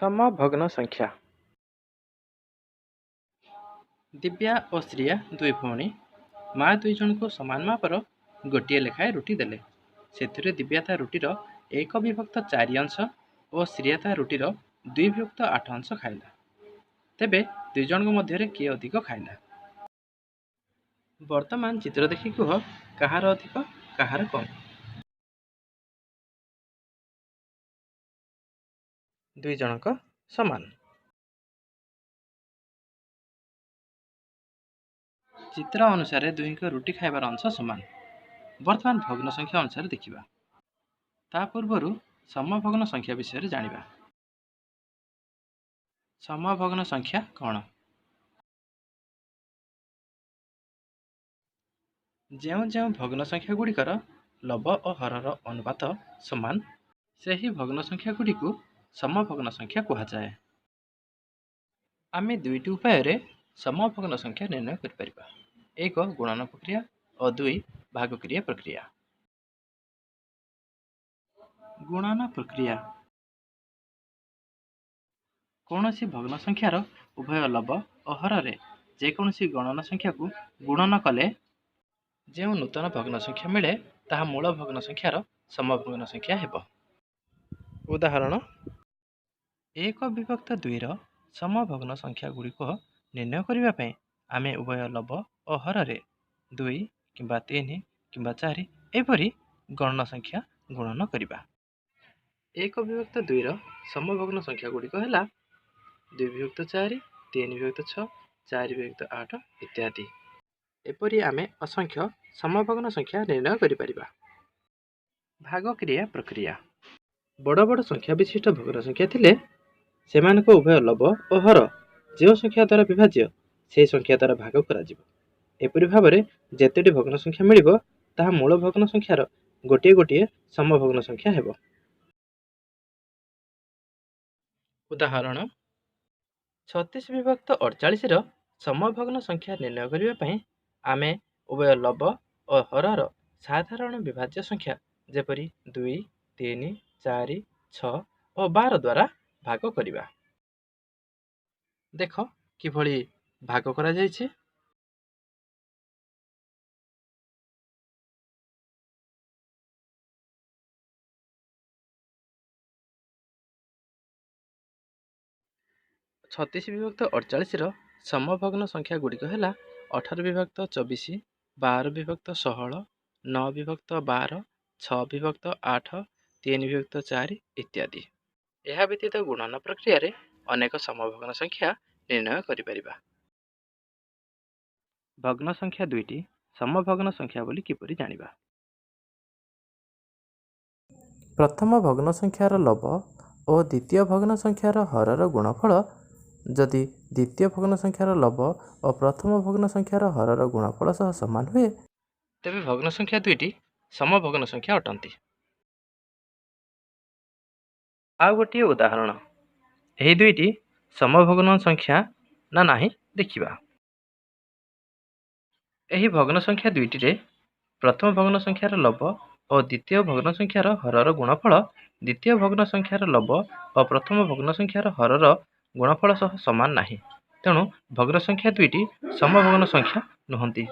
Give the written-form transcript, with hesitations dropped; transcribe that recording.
ସମଭଗ୍ନ ସଂଖ୍ୟା। ଦିବ୍ୟା ଓ ଶ୍ରୀୟା ଦୁଇ ଭଉଣୀ। ମା ଦୁଇ ଜଣଙ୍କୁ ସମାନ ମାପର ଗୋଟିଏ ଲେଖାଏଁ ରୁଟି ଦେଲେ। ସେଥିରୁ ଦିବ୍ୟା ତା ରୁଟିର 1/4 ଅଂଶ ଓ ଶ୍ରୀୟା ତା ରୁଟିର 2/8 ଅଂଶ ଖାଇଲା। ତେବେ ଦୁଇ ଜଣଙ୍କ ମଧ୍ୟରେ କିଏ ଅଧିକ ଖାଇଲା? ବର୍ତ୍ତମାନ ଚିତ୍ର ଦେଖି କୁହ କାହାର ଅଧିକ, କାହାର କମ୍? ଦୁଇ ଜଣଙ୍କ ସମାନ। ଚିତ୍ର ଅନୁସାରେ ଦୁହିଁଙ୍କ ରୁଟି ଖାଇବାର ଅଂଶ ସମାନ। ବର୍ତ୍ତମାନ ଭଗ୍ନ ସଂଖ୍ୟା ଅନୁସାରେ ଦେଖିବା। ତା ପୂର୍ବରୁ ସମଭଗ୍ନ ସଂଖ୍ୟା ବିଷୟରେ ଜାଣିବା। ସମଭଗ୍ନ ସଂଖ୍ୟା କ'ଣ? ଯେଉଁ ଯେଉଁ ଭଗ୍ନ ସଂଖ୍ୟା ଗୁଡ଼ିକର ଲବ ଓ ହରର ଅନୁପାତ ସମାନ, ସେହି ଭଗ୍ନ ସଂଖ୍ୟା ଗୁଡ଼ିକୁ ସମଭଗ୍ନ ସଂଖ୍ୟା କୁହାଯାଏ। ଆମେ ଦୁଇଟି ଉପାୟରେ ସମଭଗ୍ନ ସଂଖ୍ୟା ନିର୍ଣ୍ଣୟ କରିପାରିବା। ଏକ, ଗୁଣନ ପ୍ରକ୍ରିୟା ଓ ଦୁଇ, ଭାଗକ୍ରିୟା ପ୍ରକ୍ରିୟା। ଗୁଣନ ପ୍ରକ୍ରିୟା। କୌଣସି ଭଗ୍ନ ସଂଖ୍ୟାର ଉଭୟ ଲବ ଓ ହରରେ ଯେକୌଣସି ଗଣନ ସଂଖ୍ୟାକୁ ଗୁଣନ କଲେ ଯେଉଁ ନୂତନ ଭଗ୍ନ ସଂଖ୍ୟା ମିଳେ, ତାହା ମୂଳ ଭଗ୍ନ ସଂଖ୍ୟାର ସମଭଗ୍ନ ସଂଖ୍ୟା ହେବ। ଉଦାହରଣ, 1/2ର ସମଭଗ୍ନ ସଂଖ୍ୟା ଗୁଡ଼ିକ ନିର୍ଣ୍ଣୟ କରିବା ପାଇଁ ଆମେ ଉଭୟ ଲବ ଓ ହରରେ 2 କିମ୍ବା 3 କିମ୍ବା 4 ଏପରି ଗଣନ ସଂଖ୍ୟା ଗୁଣନ କରିବା। 1/2ର ସମଭଗ୍ନ ସଂଖ୍ୟା ଗୁଡ଼ିକ ହେଲା 2/4, 3/6, 4/8 ଇତ୍ୟାଦି। ଏପରି ଆମେ ଅସଂଖ୍ୟ ସମଭଗ୍ନ ସଂଖ୍ୟା ନିର୍ଣ୍ଣୟ କରିପାରିବା। ଭାଗକ୍ରିୟା ପ୍ରକ୍ରିୟା। ବଡ଼ ବଡ଼ ସଂଖ୍ୟା ବିଶିଷ୍ଟ ଭଗ୍ନ ସଂଖ୍ୟା ଥିଲେ ସେମାନଙ୍କ ଉଭୟ ଲବ ଓ ହର ଯେଉଁ ସଂଖ୍ୟା ଦ୍ୱାରା ବିଭାଜ୍ୟ, ସେହି ସଂଖ୍ୟା ଦ୍ୱାରା ଭାଗ କରାଯିବ। ଏପରି ଭାବରେ ଯେତୋଟି ଭଗ୍ନ ସଂଖ୍ୟା ମିଳିବ, ତାହା ମୂଳ ଭଗ୍ନ ସଂଖ୍ୟାର ଗୋଟିଏ ଗୋଟିଏ ସମଭଗ୍ନ ସଂଖ୍ୟା ହେବ। ଉଦାହରଣ, 36/48ର ସମଭଗ୍ନ ସଂଖ୍ୟା ନିର୍ଣ୍ଣୟ କରିବା ପାଇଁ ଆମେ ଉଭୟ ଲବ ଓ ହରର ସାଧାରଣ ବିଭାଜ୍ୟ ସଂଖ୍ୟା ଯେପରି 2, 3, 4, 6 ଓ 12 ଦ୍ୱାରା ଭାଗ କରିବା। ଦେଖ କିଭଳି ଭାଗ କରାଯାଇଛି। 36/48ର ସମଭଗ୍ନ ସଂଖ୍ୟା ଗୁଡ଼ିକ ହେଲା 18/24, 12/16, 9/12, 6/8, 3/4 ଇତ୍ୟାଦି। ଏହା ବ୍ୟତୀତ ଗୁଣନ ପ୍ରକ୍ରିୟାରେ ଅନେକ ସମଭଗ୍ନ ସଂଖ୍ୟା ନିର୍ଣ୍ଣୟ କରିପାରିବା। ଭଗ୍ନ ସଂଖ୍ୟା ଦୁଇଟି ସମଭଗ୍ନ ସଂଖ୍ୟା ବୋଲି କିପରି ଜାଣିବା? ପ୍ରଥମ ଭଗ୍ନ ସଂଖ୍ୟାର ଲବ ଓ ଦ୍ୱିତୀୟ ଭଗ୍ନ ସଂଖ୍ୟାର ହରର ଗୁଣଫଳ ଯଦି ଦ୍ୱିତୀୟ ଭଗ୍ନ ସଂଖ୍ୟାର ଲବ ଓ ପ୍ରଥମ ଭଗ୍ନ ସଂଖ୍ୟାର ହରର ଗୁଣଫଳ ସହ ସମାନ ହୁଏ, ତେବେ ଭଗ୍ନ ସଂଖ୍ୟା ଦୁଇଟି ସମଭଗ୍ନ ସଂଖ୍ୟା ଅଟନ୍ତି। ଆଉ ଗୋଟିଏ ଉଦାହରଣ, ଏହି ଦୁଇଟି ସମଭଗ୍ନ ସଂଖ୍ୟା ନା ନାହିଁ ଦେଖିବା। ଏହି ଭଗ୍ନ ସଂଖ୍ୟା ଦୁଇଟିରେ ପ୍ରଥମ ଭଗ୍ନ ସଂଖ୍ୟାର ଲବ ଓ ଦ୍ୱିତୀୟ ଭଗ୍ନ ସଂଖ୍ୟାର ହରର ଗୁଣଫଳ ଦ୍ୱିତୀୟ ଭଗ୍ନ ସଂଖ୍ୟାର ଲବ ଓ ପ୍ରଥମ ଭଗ୍ନ ସଂଖ୍ୟାର ହରର ଗୁଣଫଳ ସହ ସମାନ ନାହିଁ। ତେଣୁ ଭଗ୍ନ ସଂଖ୍ୟା ଦୁଇଟି ସମଭଗ୍ନ ସଂଖ୍ୟା ନୁହନ୍ତି।